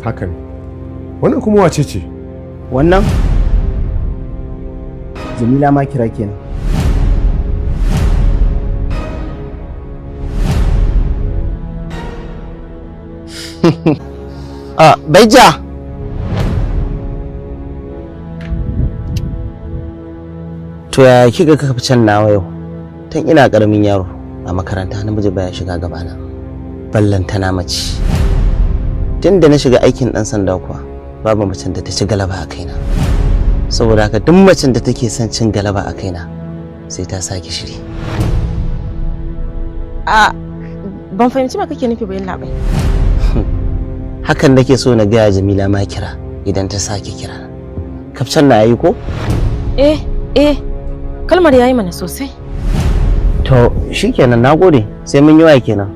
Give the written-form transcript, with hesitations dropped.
Haka ne. Wannan kuma wace ce? Wannan Jamila ma kira kenan. Ah, Baija. To ya kika kafa can nawa yau? Tun ina karamin yaro a makaranta namiji baya shiga gabana. Ballantana mace. Tun da na shiga aikin dan sanda kuwa babu macen da ta ci galaba a kaina. Saboda haka duk macen da take son cin galaba a kaina sai ta sake shiri. A ban fahimci me kake nufi ba, yallaɓai. Hakan nake so na gaya Jamila Makira idan ta sake kira. Kafcan na yi ko? Eh, eh, kalmar yayi mana sosai. To shikenan, nagode, sai mun yi waya kenan.